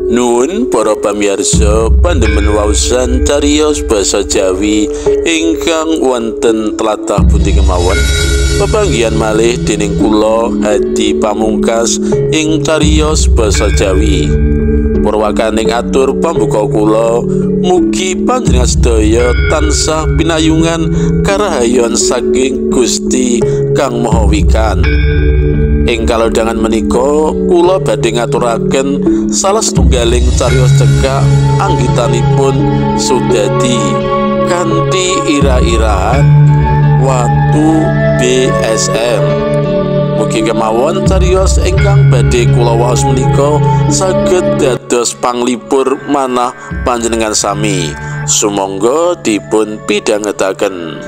Nuwun para pamirsa pandemen waosan cariyos basa Jawi ingkang wonten tlatah pundi kemawon. Pepanggihan malih dening kula Hadi Pamungkas ing cariyos basa Jawi. Purwakaning atur pambuka kula, mugi panjenengan sedaya tansah pinayungan karahayon saking Gusti Kang Maha Wikan. Ing kalodhangan menika kula badhe ngaturaken salah setunggaling cariyos cekak anggitanipun Sudadi kanthi ira-irahan Watu BSM. Mugi kemawon cariyos ingkang badhe kula waos menika saged dados panglipur manah panjenengan sami. Sumangga dipun pidhangetaken.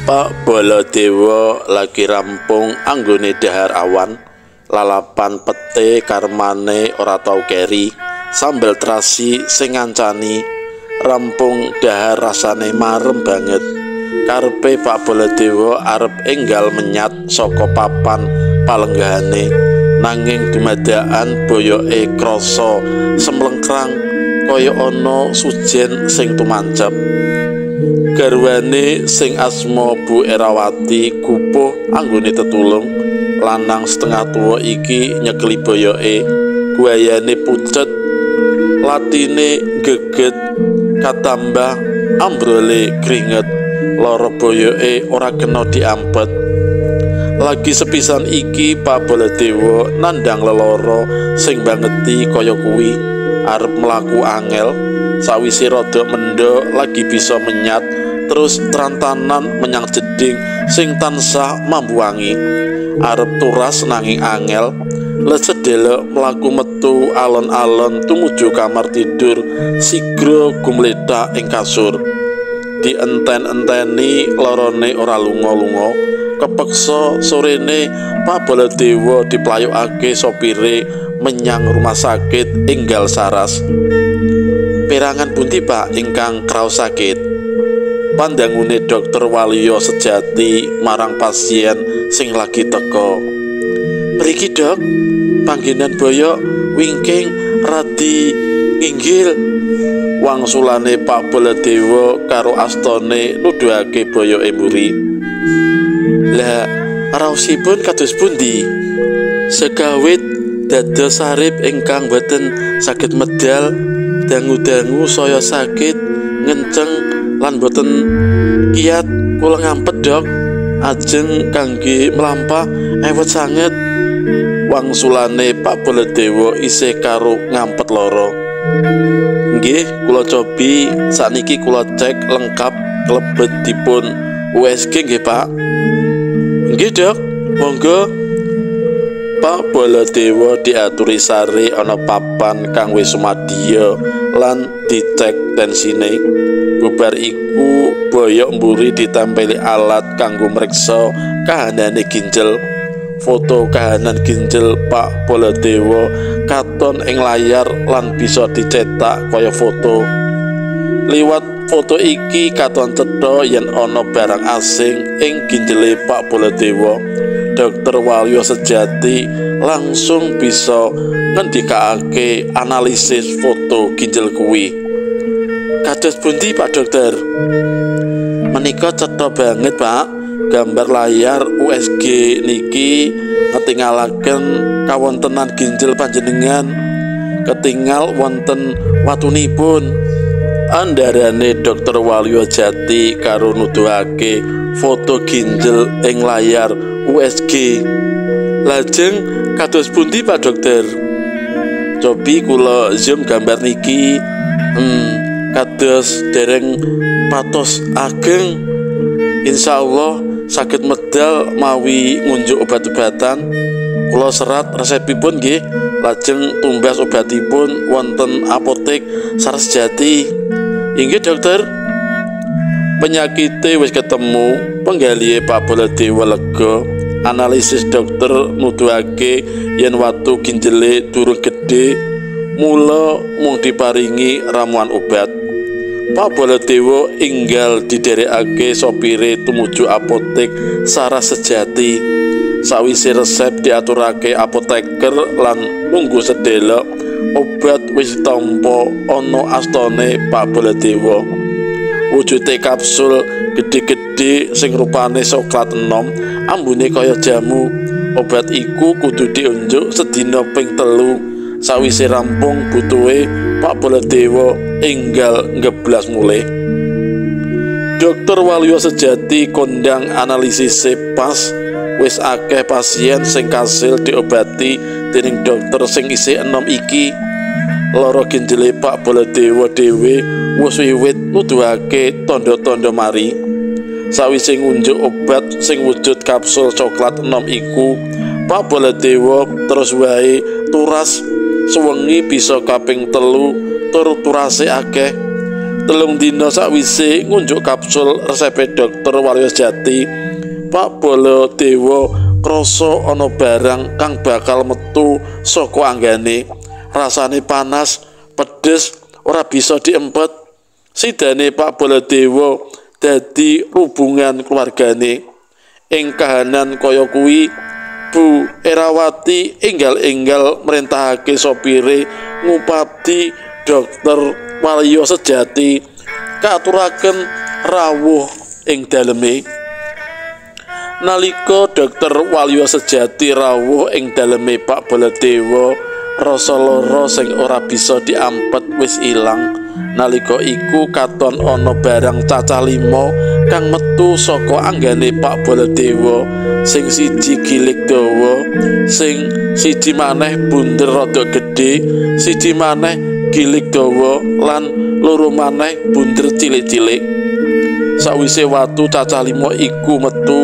Pak Baladewa lagi rampung anggone dahar awan, lalapan pete karmane ora tau keri, sambel terasi sing ngancani, rampung dahar rasane marem banget. Karepe Pak Baladewa arep enggal menyat saka papan palenggahane, nanging dumadakan boyoke krasa semlengkrang kaya ana sujen sing tumancep. Garwane sing asma Bu Erawati gupuh anggone tetulung, lanang setengah tuwa iki nyekeli boyoke, guayane pucet, latine geget, katambah ambrole kringet, lara boyoke ora kena diampet. Lagi sepisan iki Pak Baladewa nandhang lelara sing bangeti kaya kuwi, arep mlaku angel. Sawise rada mendho lagi bisa menyat, terus trantanan menyang jeding sing tansah mambu wangi. Arep turas nanging angel, lesedelek mlaku metu alon-alon tumuju kamar tidur, sigra gumlethak ing kasur. Dienten-enteni lorone ora lunga-lunga, kepeksa sorene Pak Baladewa diplayokake sopire menyang rumah sakit enggal saras. Perangan pundi Pak ingkang kraos sakit? Pandangune dokter Waluyo Sejati marang pasien sing lagi teka. Mriki dok, panggenan boyok wingking radi nginggil. Wangsulane Pak Baladewa karo astane nuduhake boyoke mburi. Lah raosipun kados pundi? Sekawit dados sarip ingkang boten saged medal, dangu-dangu saya sakit, ngenceng lan boten kiat, kula ngampet dok, ajeng kangge mlampah ewet sanget. Wangsulane Pak Baladewa isih karo ngampet lara. Nggih, kula cobi sakniki kula cek lengkap klebet dipun USG nggih Pak. Nggih dok, monggo. Pak Baladewa diaturi sare ana papan kang wis sumadya lan dicek tensine. Bubar iku boyok mburi ditempeli alat kanggo mreksa kahanane ginjel. Foto kahanan ginjel Pak Baladewa katon ing layar lan bisa dicetak kaya foto. Liwat foto iki katon cetha yen ana barang asing ing ginjele Pak Baladewa. Dokter Waluyo Sejati langsung bisa ngendikake analisis foto ginjel kuwi. Kados pundi Pak Dokter? Menika cetha banget Pak, gambar layar USG niki ngetingalaken kawontenan ginjel panjenengan, ketingal wonten watunipun. Andarane Dokter Waluyo Jati karo nuduhake foto ginjel ing layar USG. Lajeng kados pundi Pak Dokter? Cobi kula zoom gambar niki. Kados dereng patos ageng. Insyaallah saged medal mawi ngunjuk obat-obatan. Kula serat resepipun nggih, lajeng tumbas obatipun wonten apotek Sarasjati. Inggih dokter. Penyakite wis ketemu, penggalihe Pak Baladewa lega. Analisis dokter nuduhake yen watu ginjele durung gedhe, mula mung diparingi ramuan obat. Pak Baladewa enggal diderekake sopire tumuju apotek Sarasjati. Sawise resep diaturake apoteker lan nunggu sedelok, obat wis ditampa ana astane Pak Baladewa. Wujude kapsul gedhe-gedhe sing rupane soklat enom, ambune kaya jamu. Obat iku kudu diunjuk sedina ping 3. Sawise rampung butuhe, Pak Baladewa enggal ngeblas mulih. Dokter Waluyo Sejati kondang analisise pas, wis akeh pasien sing kasil diobati dening dokter sing isih enom iki. Lara ginjele Pak Baladewa dhewe wis wiwit nuduhake tandha-tandha mari. Sawise ngunjuk obat sing wujud kapsul coklat enom iku, Pak Baladewa terus wae turas suwengi bisa kaping 3 tur turase akeh. 3 dina sawise ngunjuk kapsul resepe dokter Waluyo Sejati, Pak Baladewa krasa ana barang kang bakal metu saka anggane. Rasane panas, pedes, ora bisa diempet. Sidane Pak Baladewa dadi rubungan keluargane. Ing kahanan kaya kuwi, Bu Erawati enggal-enggal merintahake sopire ngupati dokter Waluyo Sejati kaaturaken rawuh ing daleme. Nalika dokter Waluyo Sejati rawuh ing daleme Pak Baladewa, rasa lara sing ora bisa diampet wis ilang. Nalika iku katon ana barang cacah 5 kang metu saka anggane Pak Baladewa, sing siji gilik dawa, sing siji maneh bunder rada gedhe, siji maneh gilik dawa lan loro maneh bunder cilik-cilik. Sawise watu cacah 5 iku metu,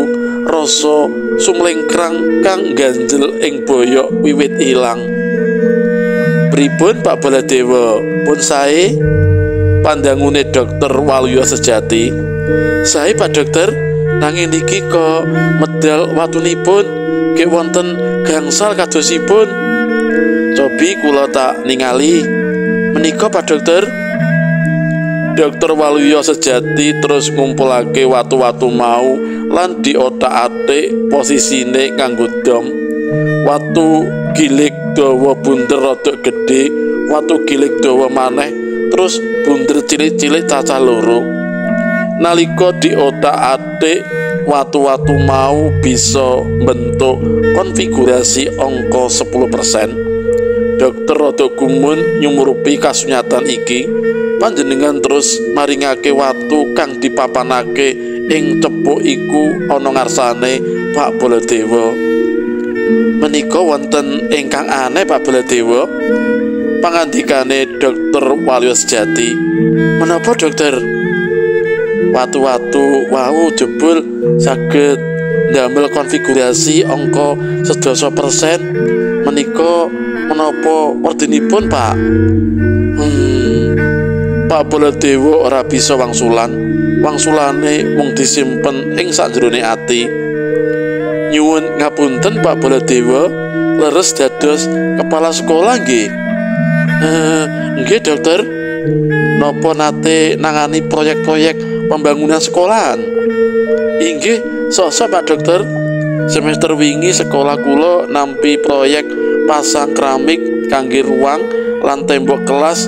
rasa sumlengkrang kang ganjel ing boyok wiwit ilang. Pripun Pak Baladewa, pun sae? Pandangune dokter Waluyo Sejati. Sae Pak Dokter, nanging niki kok medal watunipun, gek wonten gangsal kadosipun. Cobi kula tak ningali. Menika Pak Dokter. Dokter Waluyo Sejati terus ngumpulake watu-watu mau lan diothak-athik posisine nganggo dom. Watu gilik dawa bunder rada gedhe, watu gilik dawa maneh, terus bunder cilik-cilik cacah 2. Nalika diothak-athik, watu-watu mau bisa bentuk konfigurasi angka 10%. Dokter rada gumun nyumurupi kasunyatan iki. Panjenengan terus maringake watu kang dipapanake ing cepuk iku ana ngarsane Pak Baladewa. Menika wonten ingkang aneh Pak Baladewa, pangandikane dokter Waluyo Sejati. Menapa dokter? Watu-watu wau jebul saged ndamel konfigurasi angka 10%. Menika menapa werdinipun Pak? Pak Baladewa ora bisa wangsulan. Wangsulane mung disimpen ing sakjroning ati. Nyuwun ngapunten Pak Baladewa, leres dados kepala sekolah nggih? Nggih dokter. Napa nate nangani proyek-proyek pembangunan sekolahan? Inggih, sosok Pak Dokter. Semester wingi sekolah kula nampi proyek pasang keramik kangge ruang lan tembok kelas.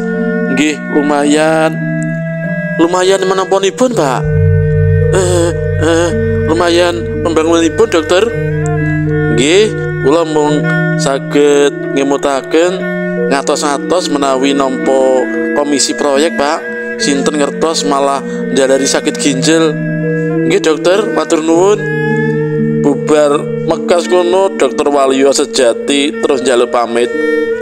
Nggih, lumayan. Lumayan menamponipun Pak? Lumayan pembangunanipun dokter. Nggih, kula mung saged ngemutaken ngatos-atos menawi nampa komisi proyek Pak. Sinten ngertos malah njalari sakit ginjal. Nggih dokter, matur nuwun. Bubar mekas kono dokter Waluyo Sejati terus njaluk pamit.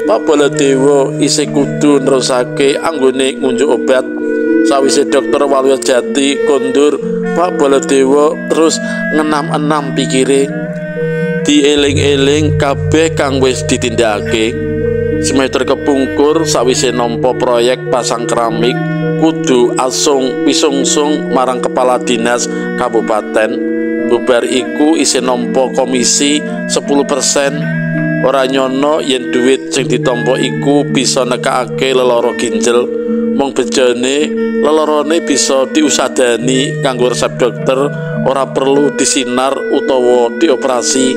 Pak Baladewa isih kudu nerusake anggone ngunjuk obat. Sawise dokter Waluyo Sejati kondur, Pak Baladewa terus ngenam-enam pikire. Dieling-eling kabeh kang wis ditindakake. Semester kepungkur sawise nampa proyek pasang keramik kudu asung pisungsung marang kepala dinas kabupaten. Bubar iku isih nampa komisi 10%. Ora nyono yen duit sing ditampa iku bisa nekakake lelara ginjel. Mung bejane lelarane bisa diusadani kanggo resep dokter, ora perlu disinar utawa dioperasi.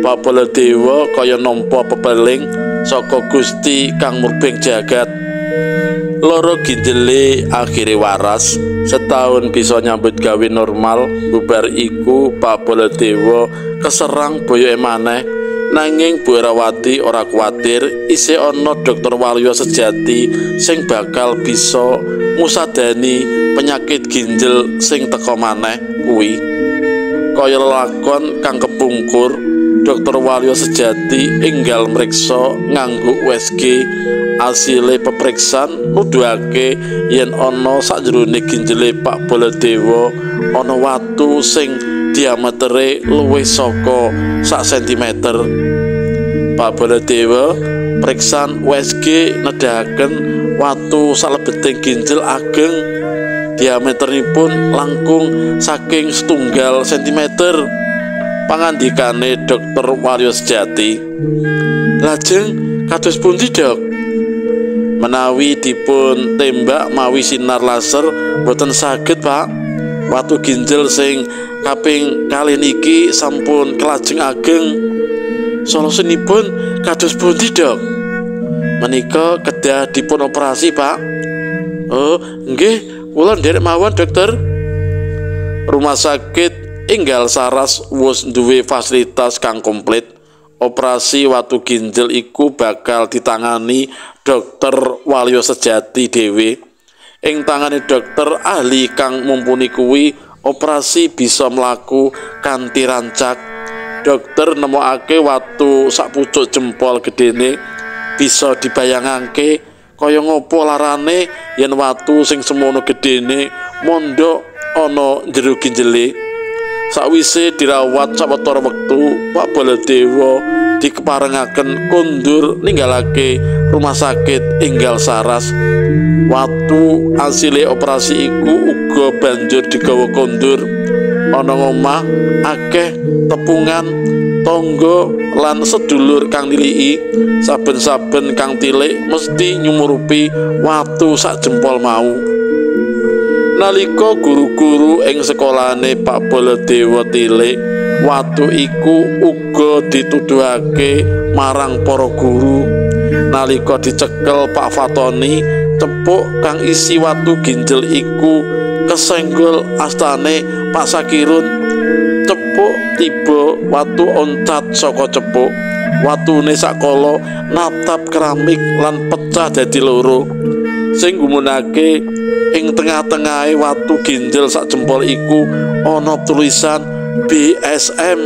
Pak Baladewa kaya nampa pepeling saka Gusti kang murbeng jagat. Loro ginjele akhire waras, setahun bisa nyambut gawe normal. Bubar iku Pak Baladewa keserang boyoke maneh. Nanging Bu Erawati ora kuwatir, isih ana dokter Waluyo sejati sing bakal bisa ngusadani penyakit ginjel sing teka maneh kuwi. Kaya lelakon kang kepungkur, dokter Waluyo sejati enggal mriksa nganggo USG. Asile pepriksan nuduhake yen ana sakjroning ginjele Pak Baladewa ana watu sing diametere luwih saka sak sentimeter. Pak Baladewa priksan USG nedahaken watu salebeting ginjel ageng, diameternipun langkung saking 1 sentimeter. Pangandikane dokter Waluyo sejati, "Lajeng kados pundi, Dok?" "Menawi dipun tembak mawi sinar laser boten saged, Pak. Watu ginjel sing kaping kalih niki sampun kelajeng ageng." "Solusinipun kados pundi, Dok?" "Menika kedah dipun operasi, Pak." "Oh, nggih, kula nderek mawon, Dokter." Rumah sakit enggal Saras wis duwe fasilitas kang komplit. Operasi watu ginjel iku bakal ditangani dokter Waluyo sejati dhewe. Ing tangane dokter ahli kang mumpuni kuwi, operasi bisa mlaku kanthi rancak. Dokter nemokake watu sapucuk jempol gedene, bisa dibayangake kaya ngopo larane yen watu sing semono gedene mondok ana jero ginjele. Sakwise dirawat sawetara wektu, Pak Baladewa dikeparengaken kondur ninggalake rumah sakit enggal Saras. Watu asile operasi iku uga banjur digawa kondur. Ana ngomah akeh tepungan tangga lan sedulur kang niliki. Saben-saben kang tilik mesti nyumurupi watu sak jempol mau. Nalika guru-guru ing sekolahane Pak Baladewa tilik, watu iku uga dituduhake marang para guru. Nalika dicekel Pak Fatoni, cepuk kang isi watu ginjel iku kesenggol astane Pak Sakirun. Cepuk tiba watu oncat saka cepuk. Watune sakala natap keramik lan pecah dadi loro. Sing gumunake ing tengah-tengahe watu ginjel sak jempol iku ana tulisan BSM.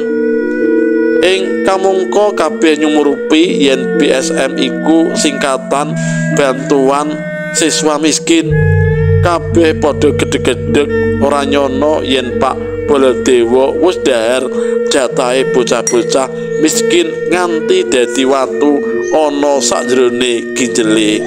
Ing kamangka kabeh nyumurupi yen BSM iku singkatan bantuan siswa miskin. Kabeh padha gedheg-gedheg ora nyono yen Pak Baladewa wis dahar jatahe bocah-bocah miskin nganti dadi watu ana sakjroning ginjele.